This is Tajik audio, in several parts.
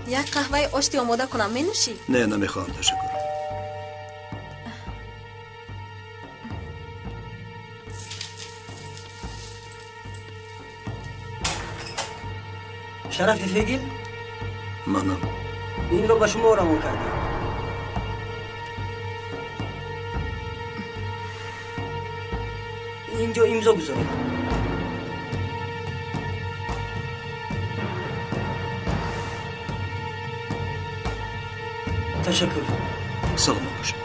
Як қаҳваи ошти омода кунам, менӯшӣ? Не, намехоҳам, ташаккур. Шарафи Фегил? Манам. Инро ба шумо равон кардам. Инҷо имзо гузоред. Ташаккур. Саломат бошед.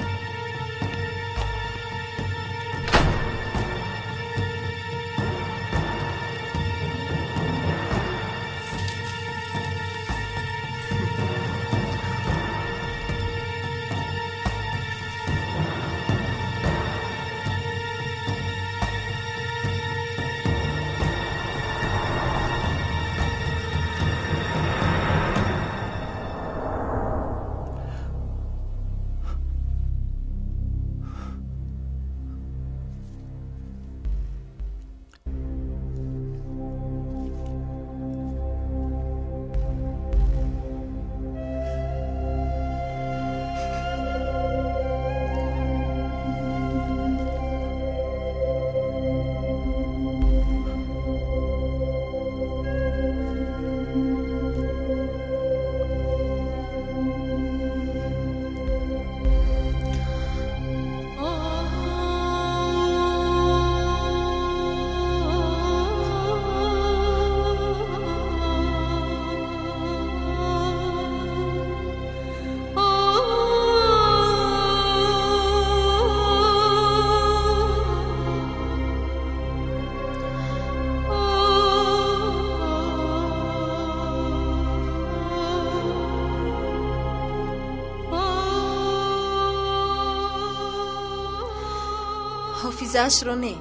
Ҳофизаашро не,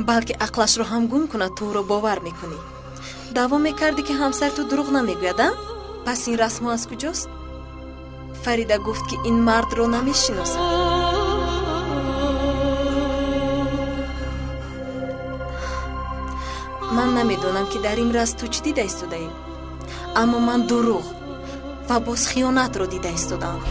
балки ақлашро ҳам гум кунад, ту ӯро бовар мекунӣ. Даъво мекардӣ, ки ҳамсари ту дурӯғ намегӯяд, а? Пас ин расмҳо аз куҷост? Фарида гуфт, ки ин мардро намешиносад. Ман намедонам, ки дар ин расм ту чӣ дида истодаӣ, аммо ман дурӯғ ва боз хиёнатро дида истодаам.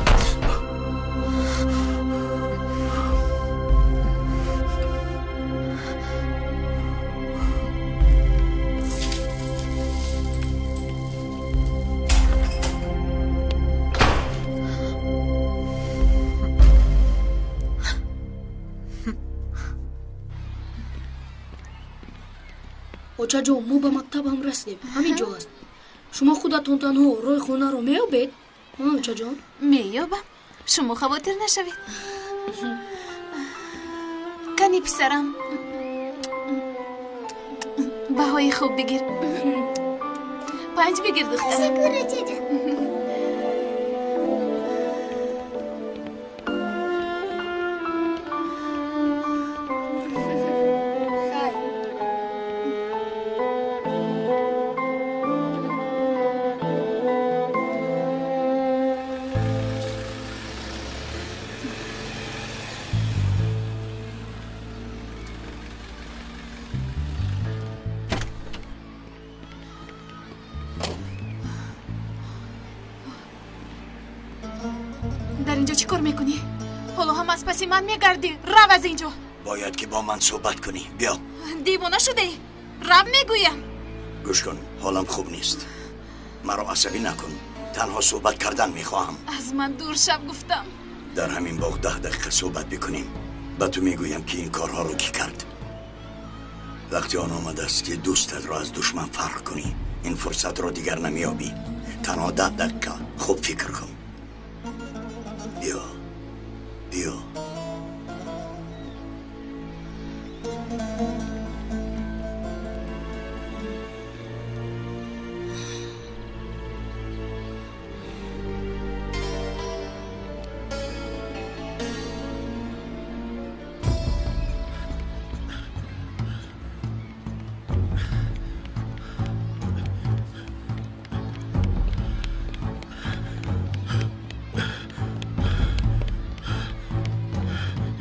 Очаҷон, мо ба мактаб ҳам расидем. Ҳамин ҷо аст. Шумо худатон танҳо роҳи хонаро меёбед? Очаҷон? Меёбам. Шумо хавотир нашавед. Кани писарам, баҳои хуб бигир. 5 бигир, духтарам. Ташаккур, очаҷон. Паси ман мегардӣ, рав аз инҷо. Бояд ки бо ман суҳбат кунӣ. Биё. Девона шудаӣ? Рав мегӯям. Гӯш кун, ҳолам хуб нест. Маро асабӣ накун. Танҳо суҳбат кардан мехоҳам. Аз ман дур шав, гуфтам. Дар ҳамин боғ 10 дақиқа суҳбат бикунем. Ба ту мегӯям, ки ин корҳоро кӣ кард. Вақти он омадааст, ки дӯстатро аз душман фарқ кунӣ. Ин фурсатро дигар намеёбӣ. Танҳо 10 дақиқа хуб фикр кун. Биё. Биё.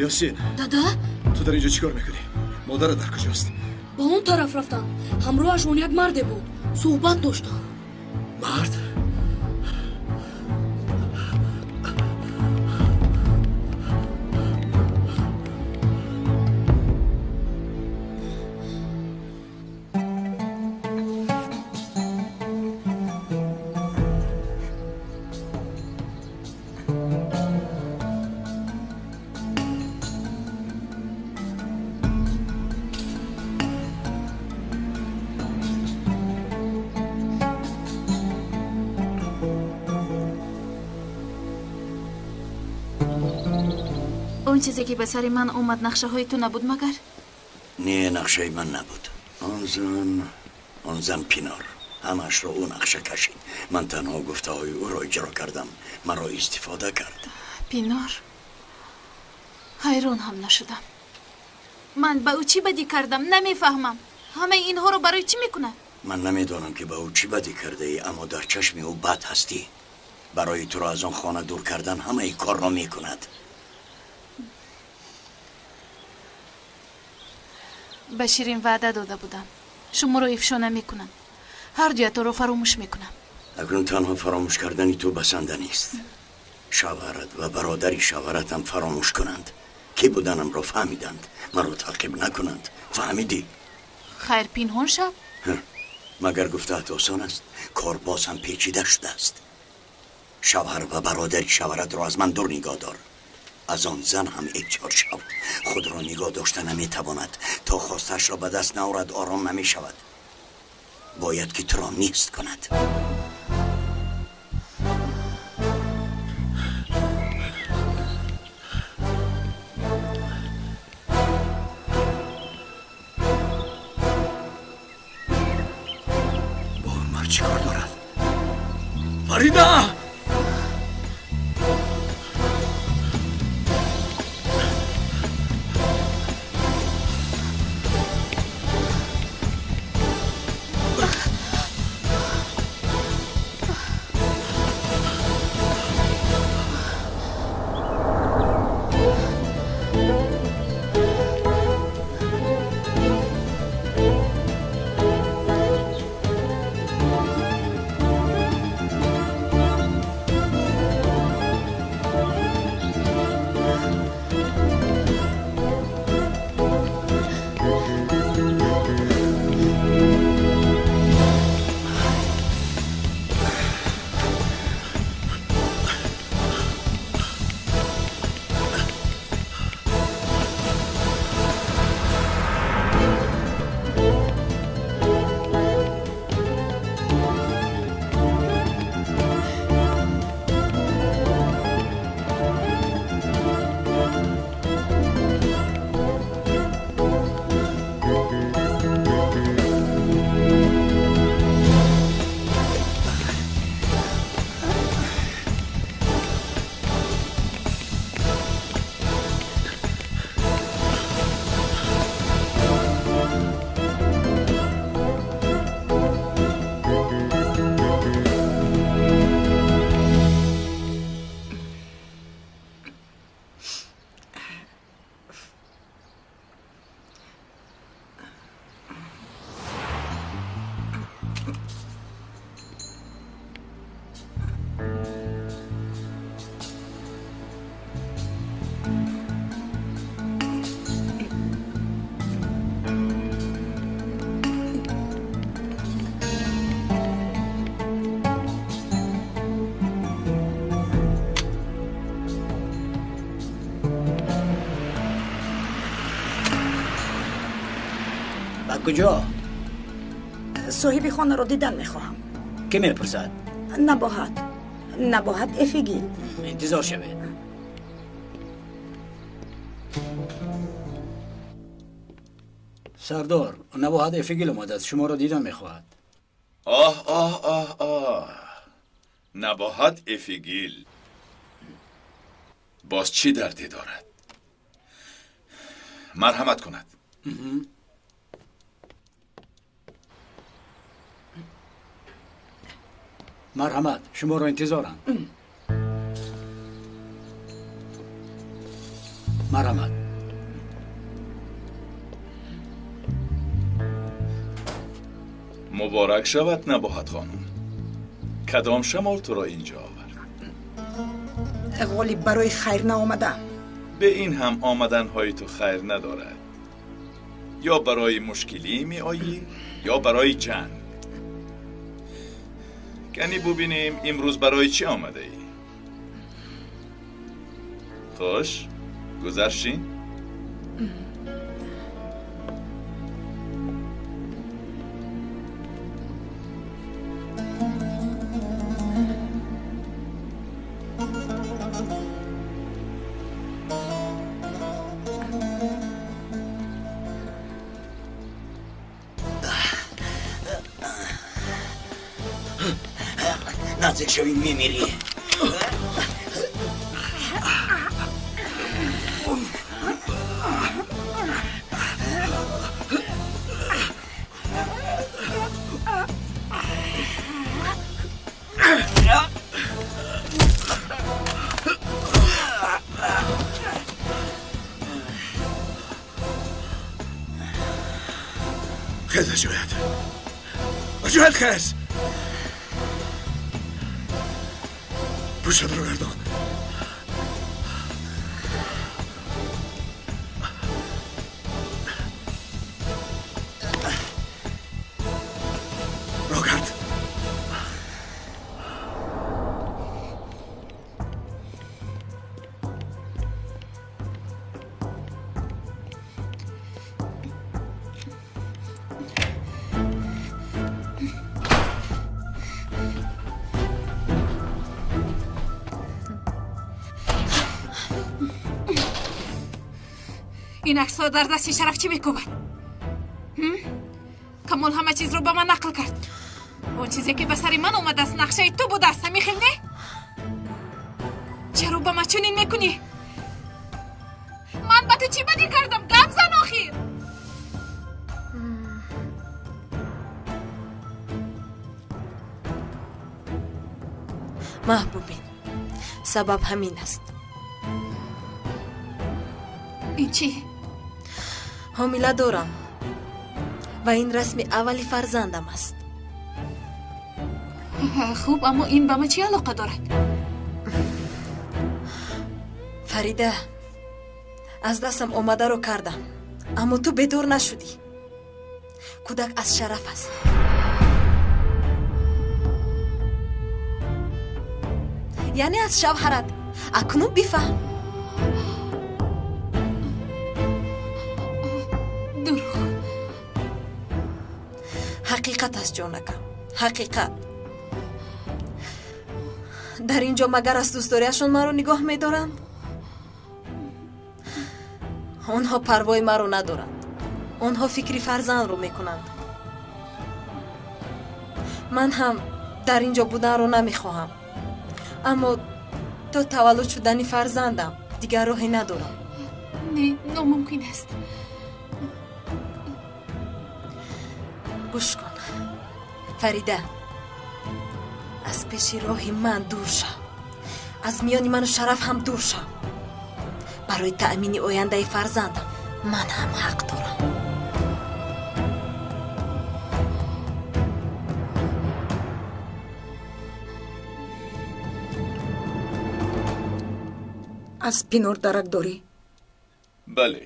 Ёсин. Дада? Ту дар инҷо чӣ кор мекунӣ? Модарат дар куҷост? Ба он тараф рафтам. Ҳамроҳашон як марде буд. Суҳбат доштам. Мард? Он чизе ки ба сари ман омад нақшаҳои ту набуд магар? Не, нақшаи ман набуд. Он зан Пинор ҳамаашро ӯ нақша кашид. Ман танҳо гуфтаҳои ӯро иҷро кардам. Маро истифода кард. Пинор, ҳайрон ҳам нашудам. Ман ба ӯ чӣ бадӣ кардам намефаҳмам. Ҳамаи инҳоро барои чӣ мекунад? Ман намедонам ки ба ӯ чӣ бадӣ кардаӣ, аммо дар чашми ӯ бад ҳастӣ. Барои туро аз он хона дур кардан ҳамаи корро мекунад. Ба Ширин ваъда дода будам. Шуморо ифшо намекунам. Ҳар дуятонро фаромӯш мекунам. Акнун танҳо фаромӯш кардани ту басанда нест. Шавҳарат ва бародари шавҳарат ҳам фаромӯш кунанд. Ки буданамро фаҳмиданд. Маро таъқиб накунанд. Фаҳмидӣ? Хайр, пинҳон шав. Магар гуфтаат осон аст? Кор боз ҳам печида шудааст. Шавҳар ва бародари шавҳаратро аз ман дур нигоҳ дор. Аз он зан ҳам эҳтиёт шав. Худро нигоҳ дошта наметавонад. То хостаашро ба даст наорад ором намешавад. Бояд ки туро нест кунад. Бо он мард чӣ кор дорад? Фарида! کجا؟ صاحب خانه را دیدن میخواهم. کی میپرسد؟ نباهت افگیل. انتظار شوید. سردار، نباهت افگیل آمده است. شما را دیدن میخواهد. آه آه آه آه، نباهت افگیل باز چی دردی دارد؟ مرحمت کند. مرحمت، شما را انتظارم. مرحمت. مبارک شود نباهت خانم. کدام شمال تو را اینجا آورد؟ غالب برای خیر نآمدم. به این هم آمدن های تو خیر ندارد. یا برای مشکلی می آیی یا برای جنگ. کنی ببینیم امروز برای چی آمده ای؟ خوش گذشتین؟ Наздик шавӣ, мемирӣ. Хез аз ҷоят! Аз ҷоят хез! Пуштатро гардон. Рогард. Ин аксҳо дар дасти Шараф чӣ мекӯбад? Камол ҳама чизро ба ман нақл кард. Он чизе ки ба сари ман омадааст, нақшаи ту будааст, ҳамин хел не? Чаро ба ман чунин мекунӣ? Ман ба ту чӣ бадӣ кардам? Гап зан охир! Маҳбубин, сабаб ҳамин аст. Ин чӣ? Ҳомила дорам ва ин расми аввали фарзандам аст. Хуб, аммо ин ба ман чӣ алоқа дорад? Фарида, аз дастам омадаро кардам, аммо ту бедор нашудӣ. Кӯдак аз Шараф аст. Яъне аз шавҳарат. Акнун бифаҳм. Дурӯғ. Ҳақиқат аст, ҷонакам, ҳақиқат. Дар ин ҷо магар аз дӯстдориашон маро нигоҳ медоранд? Онҳо парвои маро надоранд. Онҳо фикри фарзандро мекунанд. Ман ҳам дар ин ҷо буданро намехоҳам, аммо то таваллуд шудани фарзандам дигар роҳе надорам. Не, номумкин аст. Гӯш кун, Фарида, аз пеши роҳи ман дур шав, аз миёни ману Шараф ҳам дур шав. Барои таъмини ояндаи фарзандам ман ҳам ҳақ дорам. Аз Пинор дарак дорӣ? Бале,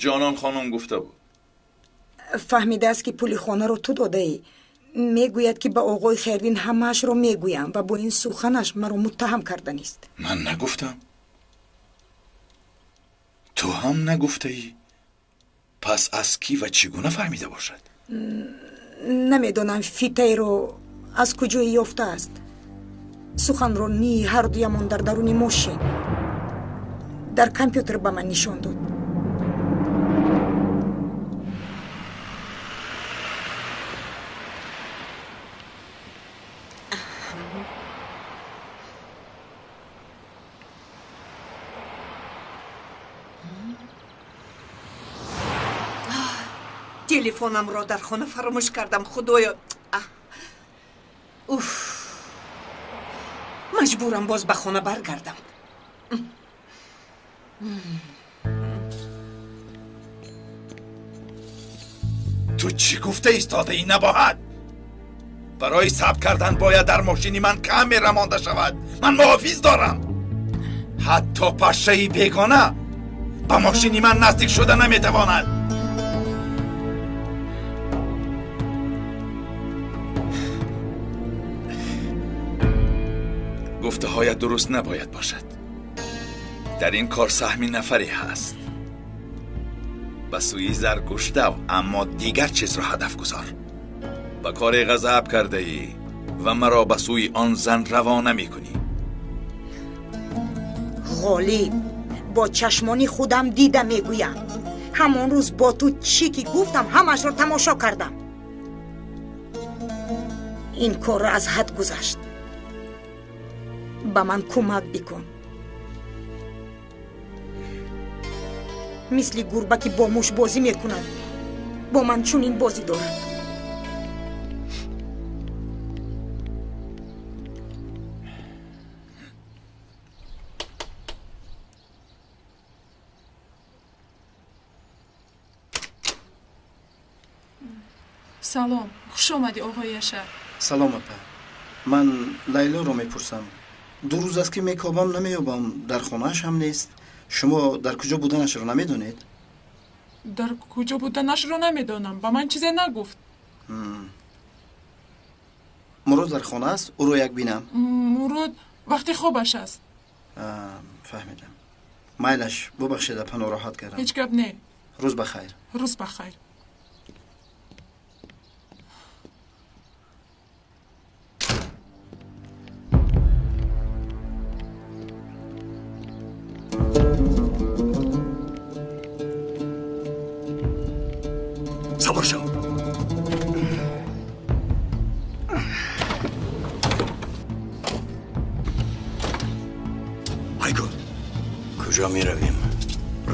Ҷонон хонум гуфта буд. Фаҳмидааст, ки пули хонаро ту додаӣ. Мегӯяд, ки ба оғои Хайрдин ҳамаашро мегӯям ва бо ин суханаш маро муттаҳам карданист. Ман нагуфтам. Ту ҳам нагуфтаӣ. Пас аз кӣ ва чӣ гуна фаҳмида бошад? Намедонам фитайро аз куҷое ёфтааст. Суханронии ҳардуямон дар даруни мошин дар компютер ба ман нишон дод. Телефонамро дар хона фаромӯш кардам, худоё. Уф, маҷбурам боз ба хона баргардам. Ту чӣ гуфта истодаӣ, набоҳат? Барои сабт кардан бояд дар мошини ман камера монда шавад. Ман муҳофиз дорам. Ҳатто пашшаи бегона ба мошини ман наздик шуда наметавонад. Гуфтаҳоят дуруст набояд бошад. Дар ин кор саҳми нафаре ҳаст. Ба сӯи Заргӯш дав, аммо дигар чизро ҳадаф гузор. Ба кори ғазаб кардаӣ ва маро ба сӯи он зан равона мекунӣ. Ғолиб, бо чашмони худам дида мегӯям. Ҳамон рӯз бо ту чӣ ки гуфтам, ҳамаашро тамошо кардам. Ин кор аз ҳад гузашт. Ба ман кӯмак бикун. Мисли гурба ки бо муш бозӣ мекунад, бо ман чунин бозӣ дорад. Салом, хуш омадӣ, оғои Яшар. Салом, апа. Ман Лайлоро мепурсам. 2 рӯз аст ки мекобам, намеёбам. Дар хонааш ҳам нест. Шумо дар куҷо буданашро намедонед? Дар куҷо буданашро намедонам. Ба ман чизе нагуфт. Мурод дар хона аст? Ӯро як бинам. Мурод вақти хобаш аст. Фаҳмидам. Майлаш, бубахшед, апа, нороҳат кардам. Ҳеҷ гап не. Рӯз ба хайр. Рӯз ба хайр. Савор шав. Айгул, куҷо меравем?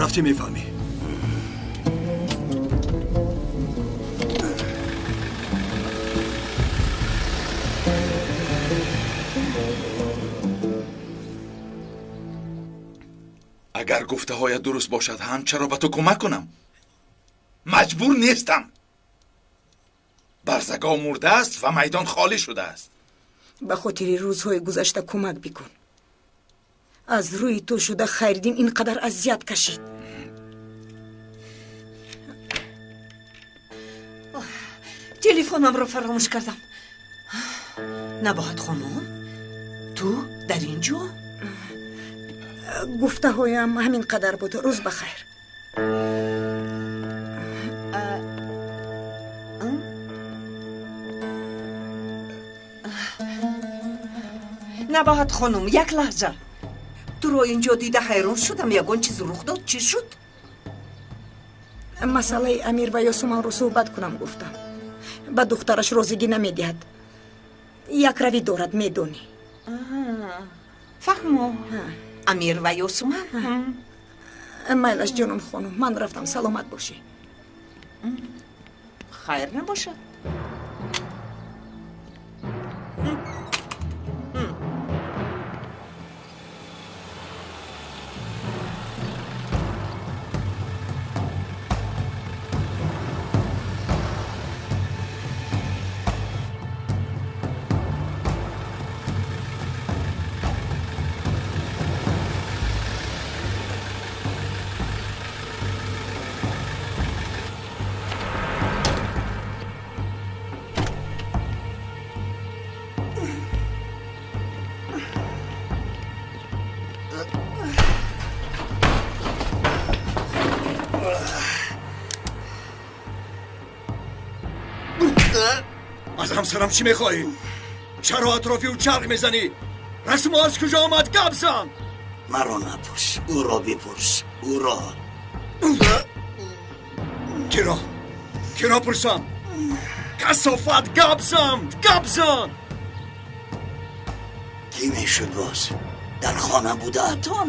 Рафтӣ мефаҳмӣ. Агар гуфтаҳоят дуруст бошад ҳам, чаро ба ту кӯмак кунам? Маҷбур нестам. Барзагов мурдааст ва майдон холӣ шудааст. Ба хотири рӯзҳои гузашта кӯмак бикун. Аз рӯи ту шуда Хайриддин ин қадар азият кашид. Телефонамро фаромӯш кардам. Набоҳат хонум, ту дар ин ҷо? Гуфтаҳоям ҳамин қадар буд. Рӯз ба хайр. Набоҳат хонум, як лаҳза. Туро инҷо дида ҳайрон шудам. Ягон чиз рух дод? Чӣ шуд? Масъалаи Амир ва Ёсуманро суҳбат кунам гуфтам. Ба духтараш розигӣ намедиҳад. Як равӣ дорад, медонӣ. Фаҳмо. Амир ва Ёсуман? Майлаш, ҷонум хонум, ман рафтам. Саломат бошӣ. Хайр набошад. Аз ҳамсарам чӣ мехоҳӣ? Чаро атрофи ӯ чарх мезанӣ? Расмо аз куҷо омад? Гап зан! Маро напурс, ӯро бипурс, ӯро. Киро? Киро пурсам? Касофат, гап зан! Гап зан! Кӣ мешуд боз? Дар хона будаатон?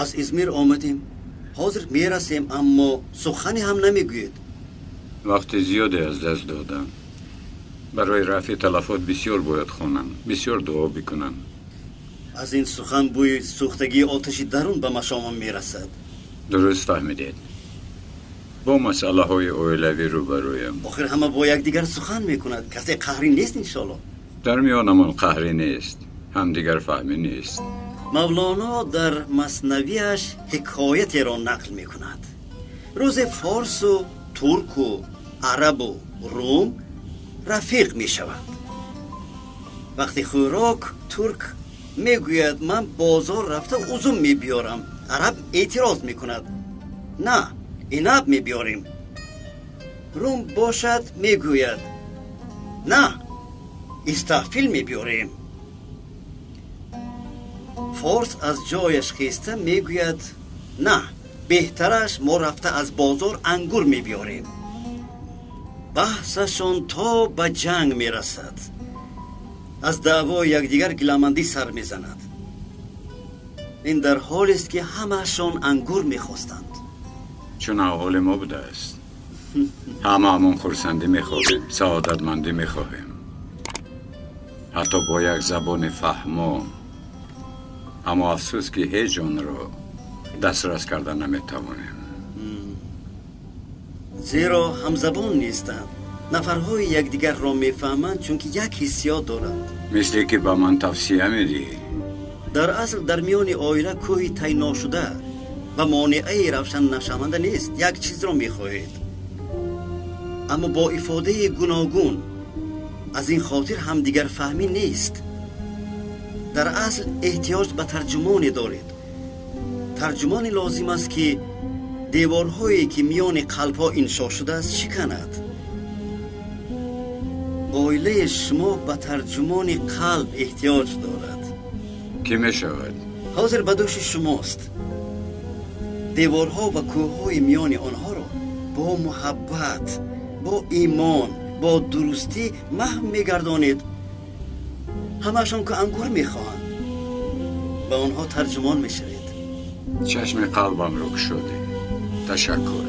Аз Измир омадем. Ҳозир мерасем, аммо сухане ҳам намегӯед. Вақти зиёде аз даст додам. Барои рафъи талафот бисёр бояд хонам, бисёр дуо бикунам. Аз ин сухан бӯи сӯхтагии оташи дарун ба машомам мерасад. Дуруст фаҳмидед. Бо масъалаҳои оилавӣ рӯбарӯям. Охир ҳама бо якдигар сухан мекунад. Касе қаҳрӣ нест, иншоалло. Дар миёнамон қаҳрӣ нест, ҳамдигарфаҳмӣ нест. Мавлоно дар маснавиаш ҳикоятеро нақл мекунад. Рӯзе форсу турку арабу рум рафиқ мешаванд. Вақти хӯрок турк мегӯяд: ман бозор рафта узум мебиёрам. Араб эътироз мекунад: на, инаб мебиёрем. Рум бошад мегӯяд: на, истафил мебиёрем. Форс аз ҷояш хеста мегӯяд: на, беҳтараш мо рафта аз бозор ангур мебиёрем. Баҳсашон то ба ҷанг мерасад. Аз даъвои якдигар гиламандӣ сар мезанад. Ин дар ҳолест ки ҳамаашон ангур мехостанд. Чун аҳволи мо будааст. Ҳамаамон хурсандӣ мехоҳем, саодатмандӣ мехоҳем, ҳатто бо як забони фаҳмо. Аммо афсӯс ки ҳеҷ онро дастрас карда наметавонем. Зеро ҳамзабон нестанд. Нафарҳои якдигарро мефаҳманд, чунки як ҳиссиёт доранд. Мисле ки ба ман тавсия медиҳӣ. Дар асл дар миёни оила кӯҳи тай ношуда ва монеаи равшан нашаванда нест. Як чизро мехоҳед, аммо бо ифодаи гуногун. Аз ин хотир ҳамдигарфаҳмӣ нест. Дар асл эҳтиёҷ ба тарҷумоне доред. Тарҷумоне лозим аст, ки деворҳое ки миёни қалбҳо иншо шудааст шиканад. Оилаи шумо ба тарҷумони қалб эҳтиёҷ дорад. Кӣ мешавад? Ҳозир ба дӯши шумост. Деворҳо ва кӯҳҳои миёни онҳоро бо муҳаббат, бо имон, бо дурустӣ маҳв мегардонед. Ҳамаашон ки ангур мехоҳанд, ба онҳо тарҷумон мешавед. Чашми қалбамро кушодӣ. Ташаккур.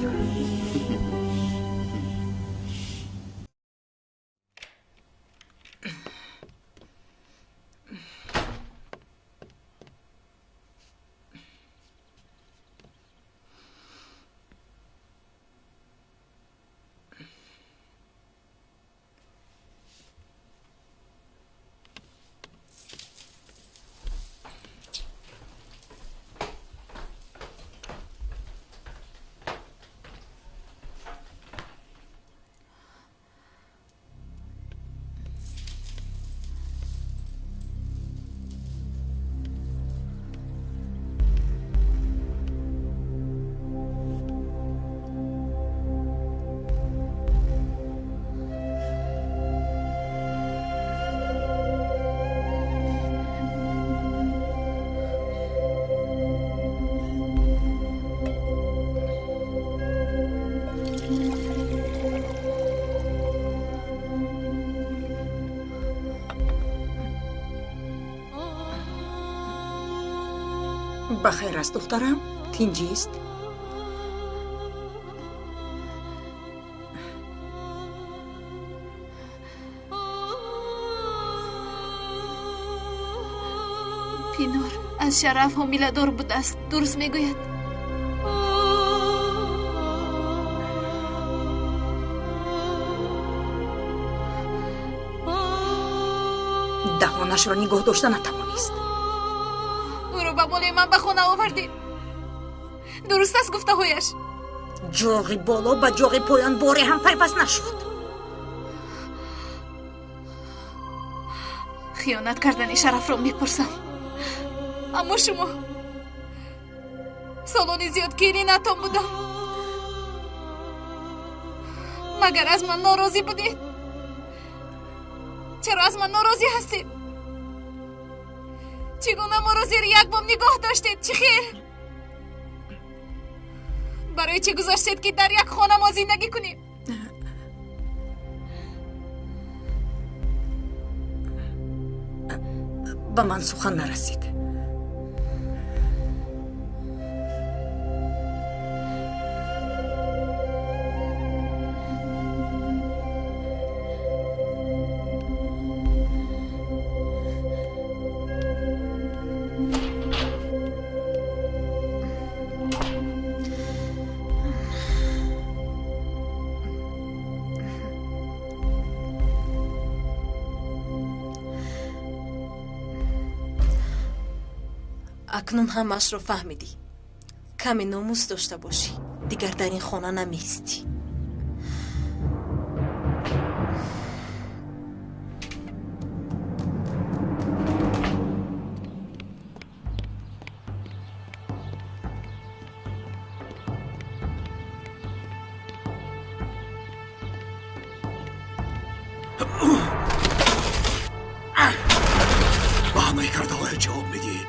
Ба хайр аст, духтарам? Тинҷист? Пинор аз Шараф ҳомиладор будааст. Дуруст мегӯяд? Даҳонашро нигоҳ дошта натавонист. Ӯро ба болои ман ба хона овардед. Дуруст аст гуфтаҳояш? Ҷоғи боло ба ҷоғи поён боре ҳам пайваст нашуд. Хиёнат кардани Шарафро мепурсам. Аммо шумо солони зиёд келинатон будам. Магар аз ман норозӣ будед? Чаро аз ман норозӣ ҳастед? Чӣ гуна моро зери як бом нигоҳ доштед? Чӣ хел? Барои чӣ гузоштед, ки дар як хона мо зиндагӣ кунем? Ба ман сухан нарасид. Акнун ҳамаашро фаҳмидӣ. Каме номус дошта бошӣ, дигар дар ин хона намеистӣ. Ба ҳамаи кардаҳоя ҷавоб медиҳӣ.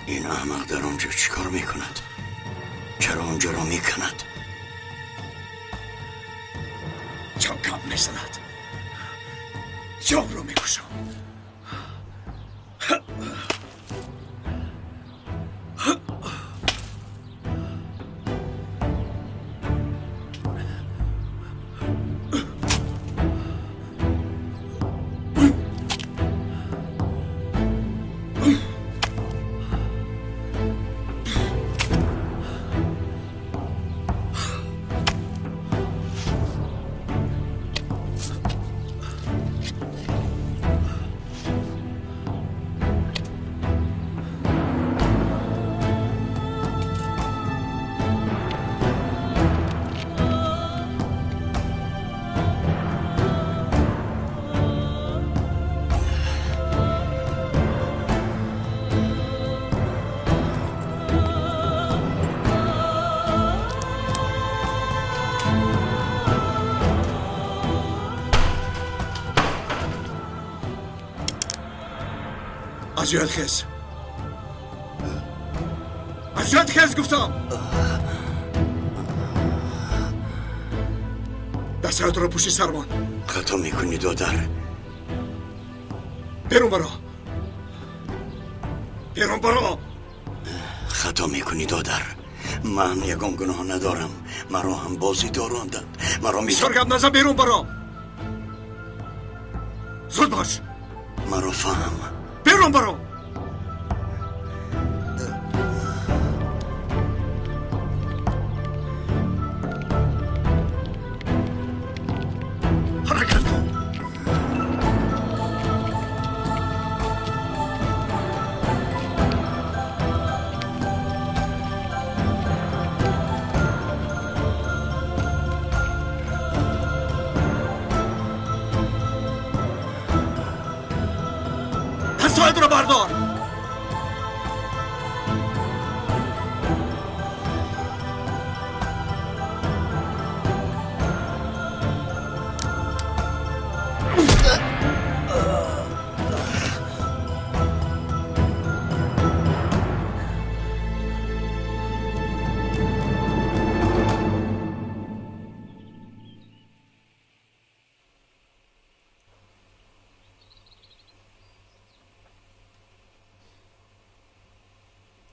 این احمق در آنجا چیکار میکند؟ چرا آنجا را میکند؟ چاکم میزند. جام رو میکشم. از جایت خیز، از جایت خیز گفتم. دستهایت را پوشی سرمان. خطا میکنی دادر. بیرون برا، بیرون برا. خطا میکنی دادر. من یگان گناه ندارم. مرا هم بازی داراندند. مرا می بسیار گپ نزن، بیرون برا. زود باش. مرا فهم. بیرون برو. حرکت کن. دستهایت را بردار.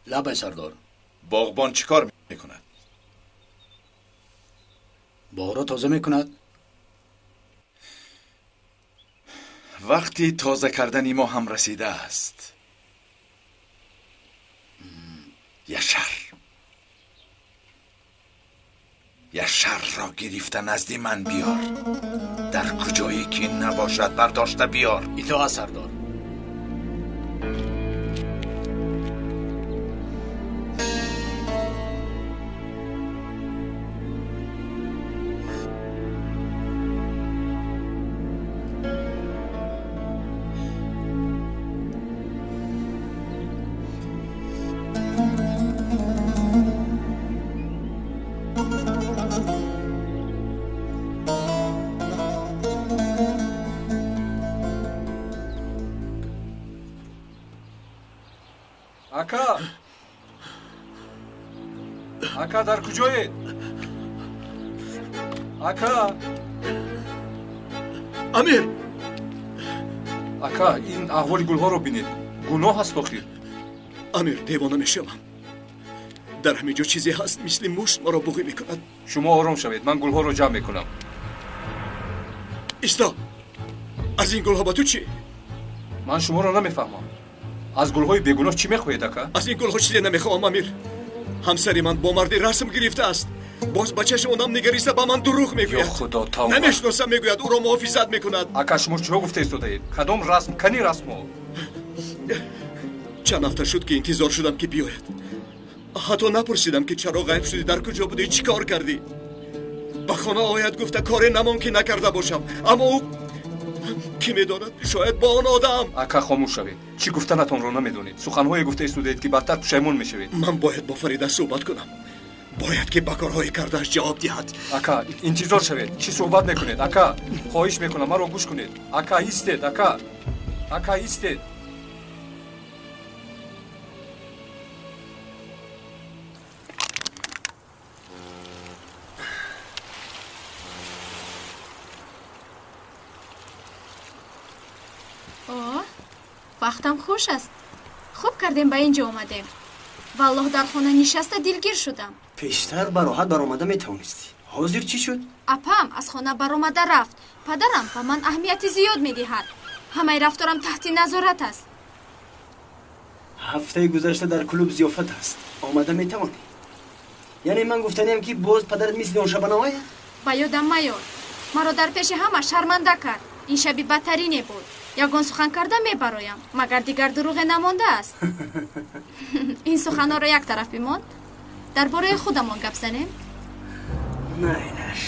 لبه سردار. باغبان چیکار میکند؟ باغ را تازه میکند. وقتی تازه کردن ما هم رسیده است. یشر را گرفته نزد من بیار. در کجایی که نباشد برداشته بیار. اطاعت سردار. Ака! Ака, дар куҷоед? Ака! Амир! Ака, ин аҳволи гулҳоро бинед. Гуноҳ аст охир. Амир, девона мешавам. Дар ҳамин ҷо чизе ҳаст, мисли мушт маро буғӣ мекунад. Шумо ором шавед, ман гулҳоро ҷамъ мекунам. Исто! Аз ин гулҳо ба ту чӣ? Ман шуморо намефаҳмам. Аз гулҳои бегуноҳ чӣ мехоҳед, ака? Аз ин гулҳо чизе намехоҳам, Амир. Ҳамсари ман бо марди расм гирифтааст. Боз ба чашм онам нигариста ба ман дурӯғ мегӯяд. Ё худо, тавба! Намешиносам, мегӯяд, ӯро муҳофизат мекунад. Ака, шумо чиҳо гуфта истодаед? Кадом расм? Кани расмҳо? Чанд ҳафта шуд, ки интизор шудам, ки биёяд. Ҳатто напурсидам, ки чаро ғайб шудӣ, дар куҷо будӣ, чӣ кор кардӣ. Ба хона ояд гуфта коре намон, ки накарда бошам. Аммо ӯ кӣ медонад, шояд бо он одам. Ака, хомӯш шавед. Чӣ гуфтанатонро намедонед. Суханҳое гуфта истодаед, ки бадтар пушаймон мешавед. Ман бояд бо Фарида суҳбат кунам. Бояд ки ба корҳои кардааш ҷавоб диҳад. Ака, интизор шавед. Чӣ суҳбат мекунед? Ака, хоҳиш мекунам, маро гӯш кунед. Ака, истед, ака. Ака, истед. Вақтам хуш аст. Хуб кардем, ба ин ҷо омадем. Валлоҳ, дар хона нишаста дилгир шудам. Пештар бароҳат баромада метавонистӣ. Ҳозир чӣ шуд? Апам аз хона баромада рафт. Падарам ба ман аҳамияти зиёд медиҳад. Ҳамаи рафторам таҳти назорат аст. Ҳафтаи гузашта дар клуб зиёфат аст. Омада метавонӣ. Яъне ман гуфтаниям, ки боз падарат мисли он шаба наояд? Ба ёдам майор. Маро дар пеши ҳама шарманда кард. Ин шаби бадтарине буд. Ягон сухан карда мебароям, магар дигар дурӯғе намондааст. Ин суханҳоро як тараф бимон. Дар бораи худамон гап занем. Майлаш.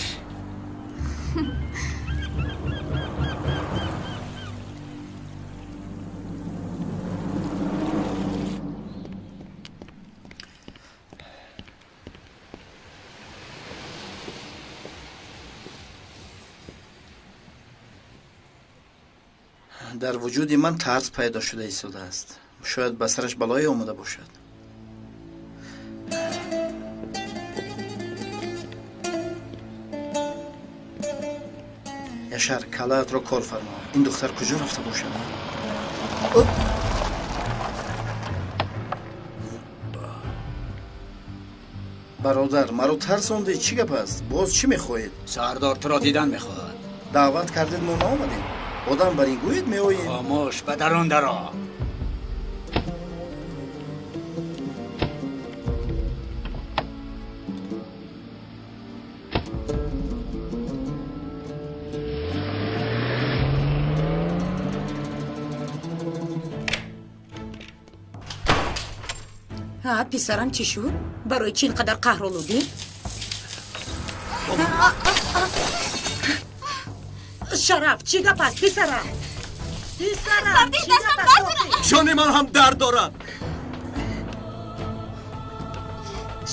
Дар вуҷуди ман тарс пайдо шуда истодааст. Шояд ба сараш балое омада бошад. Яшар, калаатро кор фармо. Ин духтар куҷо рафта бошад? Бародар, маро тарсондӣ. Чӣ гап аст? Боз чӣ мехоҳед? Сардор туро дидан мехоҳад. Даъват кардед, мо наомадем. Одам бар ин гӯед, меоем. Хомӯш, ба дарун даро. Ҳа, писарам, чӣ шуд? Барои чӣ ин қадар қаҳролудӣ? Шараф, чӣ гап аст, писарам? Писарам, чӣ гап аст? Ҷони ман ҳам дард дорад.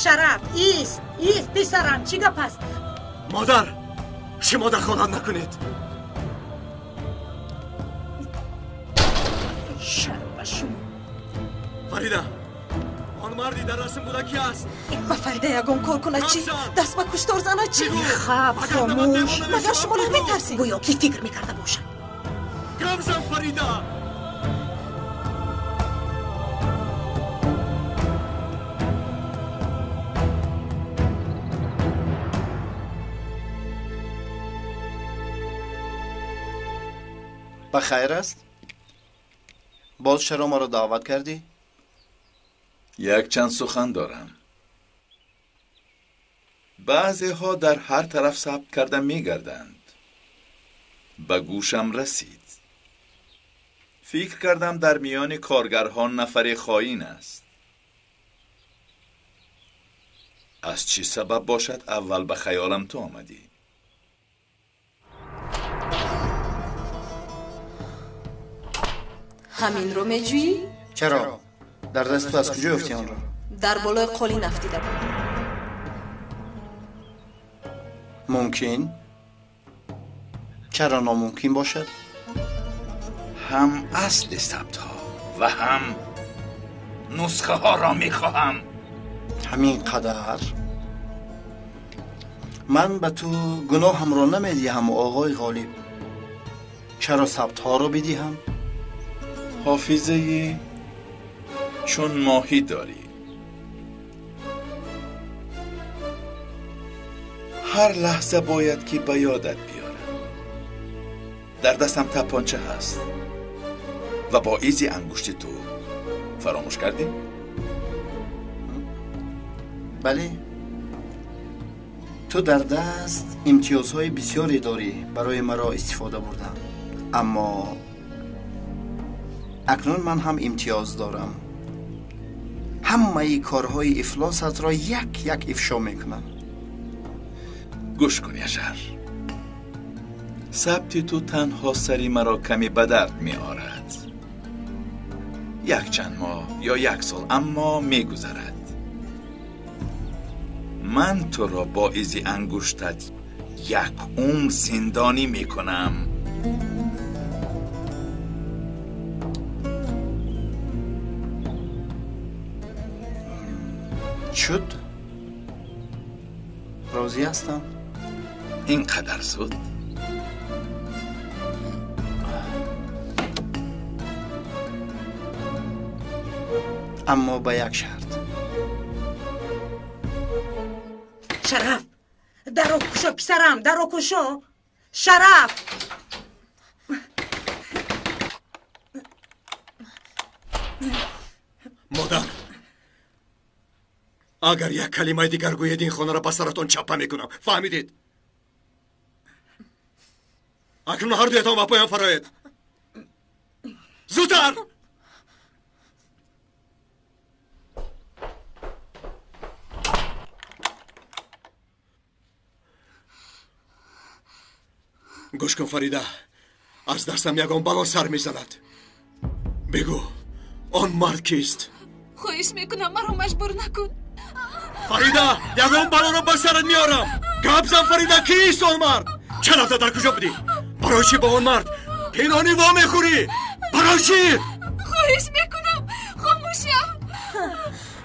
Шараф, ист, ист, писарам, чӣ гап аст? Модар, шумо дахолат накунед. Шарм ба шумо. Фарида, он марди дар расм буда ки аст? Ба Фарида ягон кор кунад чӣ? Даст ба куштор занад чӣ? Хаб, хомӯш. Магар шумо наметарсед? Гӯё ки фикр мекарда бошад. Гап зан, Фарида! Ба хайр аст? Боз чаро маро даъват кардӣ? Якчанд сухан дорам. Баъзеҳо дар ҳар тараф сабт карда мегарданд. Ба гӯшам расид. Фикр кардам, дар миёни коргарҳо нафаре хоин аст. Аз чӣ сабаб бошад, аввал ба хаёлам ту омадӣ. Ҳаминро меҷӯӣ? Чаро? Дар даст ту аз куҷо ёфтӣ онро? Дар болои қолин афтида буд. Мумкин? Чаро номумкин бошад? Ҳам асли сабтҳо ва ҳам нусхаҳоро мехоҳам. Ҳамин қадар? Ман ба ту гуноҳамро намедиҳам, оғои Ғолиб. Чаро сабтҳоро бидиҳам? Ҳофизаи чун моҳӣ дорӣ. Ҳар лаҳза бояд ки ба ёдат биёрам. Дар дастам тапонча ҳаст ва бо изи ангушти ту фаромӯш кардӣ? Бале. Ту дар даст имтиёзҳои бисёре дорӣ барои маро истифода бурдан. Аммо акнун ман ҳам имтиёз дорам. Ҳамаи корҳои ифлосатро як як ифшо мекунам. Гӯш кун, Яшар. Сабти ту танҳо сари маро каме ба дард меорад. Як чанд моҳ ё як сол, аммо мегузарад. Ман туро бо изи ангуштат як умр зиндонӣ мекунам. Шуд? Розӣ ҳастам. Ин қадар зуд? Аммо ба як шарт. Шараф, даро кушо, писарам, даро кушо. Шараф! Модар, агар як калимаи дигар гӯед, ин хонаро ба саратон чаппа мекунам. Фаҳмидед? Акнун ҳар дуятон ба поён фароед. Зудтар! Гӯш кун, Фарида, аз дастам ягон бало сар мезанад. Бигӯ, он мард кист? Хоҳиш мекунам, маро маҷбур накун. Фарида, ягон балоро ба сарат меорам. Гап зан, Фарида, кист он мард? Чанд ҳафта дар куҷо будӣ? Барои чӣ бо он мард пинҳонӣ во мехӯрӣ? Барои чӣ? Хоҳиш мекунам, хомӯш шав.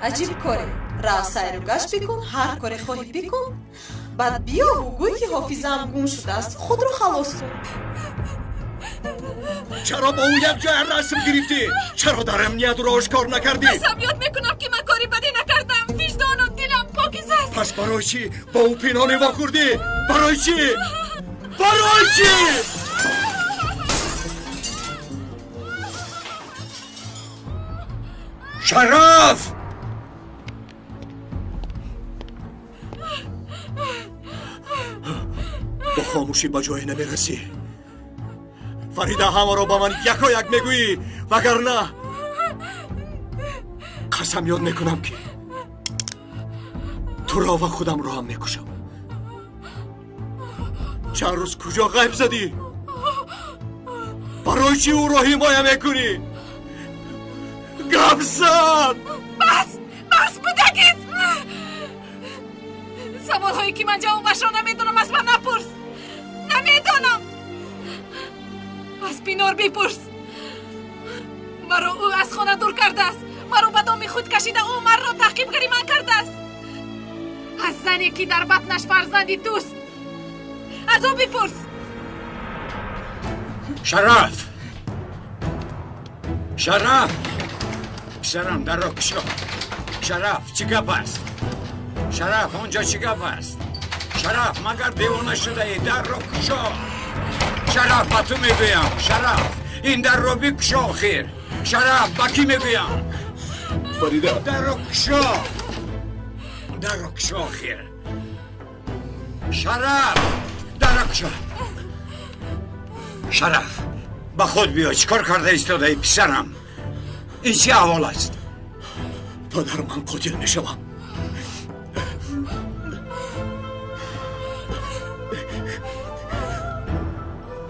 Аҷиб коре. Рав сайру гашт бикун, ҳар коре хоҳӣ бикун. Баъд биёву гӯй ки ҳофизаам гум шудааст, худро халос кун. Чаро бо ӯ якҷоя расм гирифтӣ? Чаро дар амният ӯро ошкор накардӣ? Қасам ёд мекунам ки ман кори бадӣ накардам. Виҷдону дилам покиз аст. Пас барои чӣ бо ӯ пинҳонӣ вохӯрдӣ? Барои чӣ? Барои чӣ? Шараф! Бо хомӯшӣ ба ҷое намерасӣ. Фарида, ҳамаро ба ман якояк мегӯӣ, вагарна қасам ёд мекунам ки туро ва худамро ҳам мекушам. Чанд рӯз куҷо ғайб задӣ? Барои чӣ ӯро ҳимоя мекунӣ? Гап зан! Бас! Бас, будагиз! Саволҳое ки ман ҷавобашро намедонам, аз ман напурс. Намедонам. Аз Пинор бипурс. Маро ӯ аз хона дур кардааст. Маро ба доми худ кашида, ӯ марро таъқибгари ман кардааст. Аз зане ки дар батнаш фарзанди туст, аз ӯ бипурс. Шараф! Шараф! Писарам, дарро кушо. Шараф, чӣ гап аст? Шараф, он ҷо чӣ гап аст? Шараф, магар девона шудаӣ? Дарро кушо. Шараф, ба ту мегӯям. Шараф, ин дарро бикушо охир. Шараф, ба кӣ мегӯям? Фарида, дарро кушо. Дарро кушо охир. Шараф, дарро кушо. Шараф, ба худ биё. Чӣ кор карда истодаӣ, писарам? Ин чӣ аҳвол аст? Падар, ман қотил мешавам.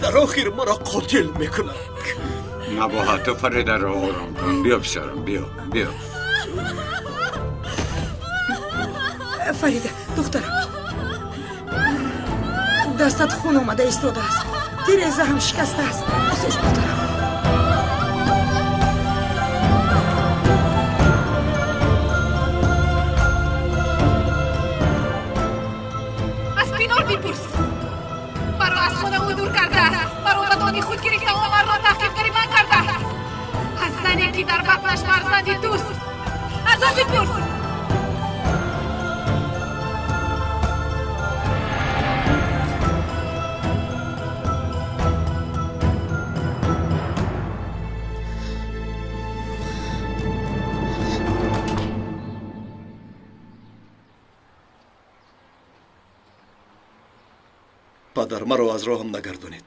Дар охир маро қотил мекунанд. Набоҳат, ту Фаридаро ором кун. Биё, писарам, биё, биё. Фарида, духтарам, дастат хун омада истодааст. Тиреза ҳам шикастааст. Хез, духтарам. Аз Пинор бипурс. Маро аз хона ӯ дур кардааст. Маро ба доми они худ гирифта омарро таъқибгари ман кардааст. Аз зане ки дар батнаш фарзанди туст, аз он бипурс. Падар, маро аз роҳам нагардонед.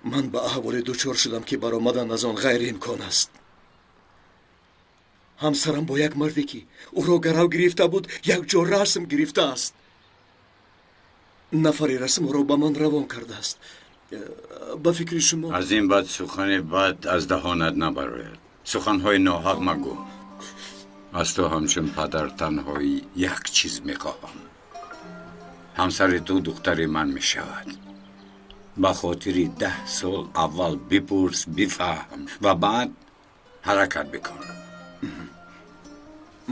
Ман ба аҳволе дучор шудам, ки баромадан аз он ғайриимкон аст. Ҳамсарам бо як марде, ки ӯро гарав гирифта буд, якҷо расм гирифтааст. Нафаре расмҳоро ба ман равон кардааст. Ба фикри шумо, аз ин баъд сухани бад аз даҳонат набарояд. Суханҳои ноҳақ магӯ. Аз ту ҳамчун падар танҳои як чиз мехоҳам. Ҳамсари ту духтари ман мешавад. Ба хотири 10 сол аввал бипурс, бифаҳм ва баъд ҳаракат бикун.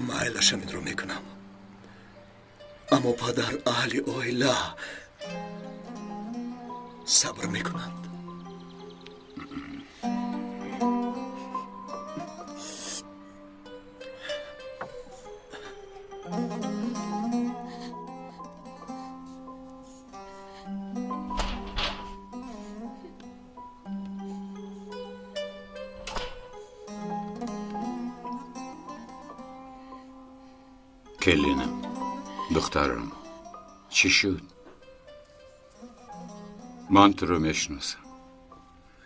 Майлашам, инро мекунам. Аммо падар, аҳли оила сабр мекунанд. Келинам, духтарам, чӣ шуд? Ман туро мешиносам.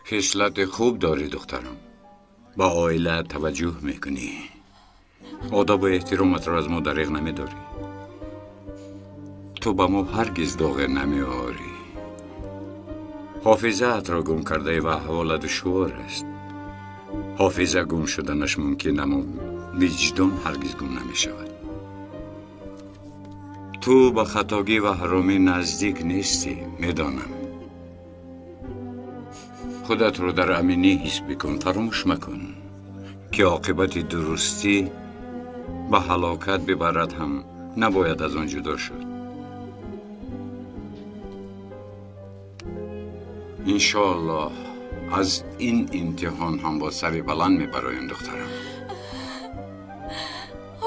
Хислати хуб дорӣ, духтарам. Ба оила таваҷҷӯҳ мекунӣ. Одобу эҳтироматро аз мо дариғ намедорӣ. Ту ба мо ҳаргиз доғе намеорӣ. Ҳофизаатро гум кардаӣ ва аҳволат душвор аст. Ҳофиза гум шуданаш мумкин, аммо виҷдон ҳаргиз гум намешавад. Ту ба хатогӣ ва ҳаромӣ наздик нестӣ, медонам. Худатро дар аминӣ ҳис бикун, фаромӯш макун, ки оқибати дурустӣ ба ҳалокат бибарад ҳам набояд аз он ҷудо шуд. Иншоаллоҳ аз ин имтиҳон ҳам бо сари баланд мебароем, духтарам.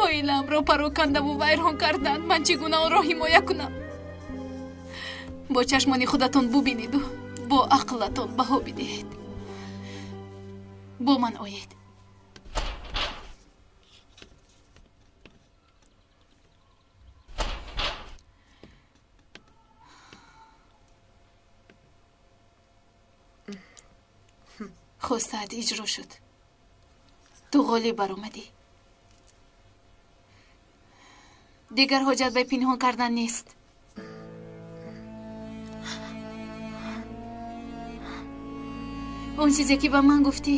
Оиламро парокандаву вайрон карданд. Ман чӣ гуна онро ҳимоя кунам? Бо чашмони худатон бубинеду бо ақлатон баҳо бидиҳед. Бо ман оед. Хостаат иҷро шуд. Ту ғолиб баромадӣ. Дигар ҳоҷат ба пинҳон кардан нест. Он чизе ки ба ман гуфтӣ,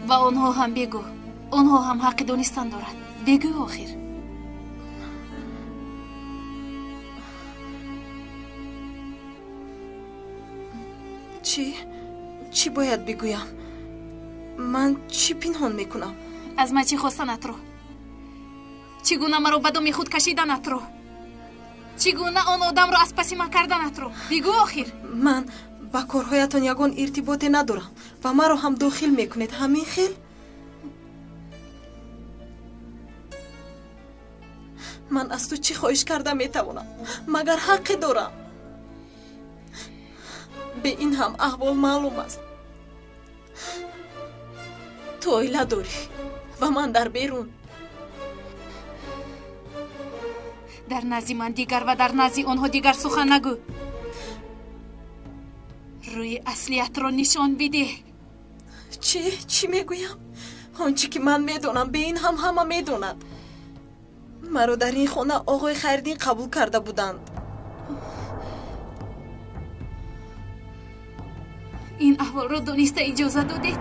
ба онҳо ҳам бигӯ. Онҳо ҳам ҳаққи донистан доранд. Бигӯ охир. Чӣ? Чӣ бояд бигӯям? Ман чӣ пинҳон мекунам? Аз ман чӣ хостанатро, чӣ гуна маро ба доми худ кашиданатро, чӣ гуна он одамро аз паси ман карданатро бигӯ охир. Ман ба корҳоятон ягон иртиботе надорам ва маро ҳам дохил мекунед. Ҳамин хел? Ман аз ту чӣ хоҳиш карда метавонам? Магар ҳаққе дорам? Бе ин ҳам аҳвол маълум аст. Ту оила дорӣ ва ман дар берун. Дар назди ман дигар ва дар назди онҳо дигар сухан нагӯ. Рӯи аслиятро нишон бидеҳ. Чӣ? Чӣ мегӯям? Он чӣ ки ман медонам, бе ин ҳам ҳама медонад. Маро дар ин хона оғои Хайриддин қабул карда буданд. Ин аҳволро дониста иҷоза додед?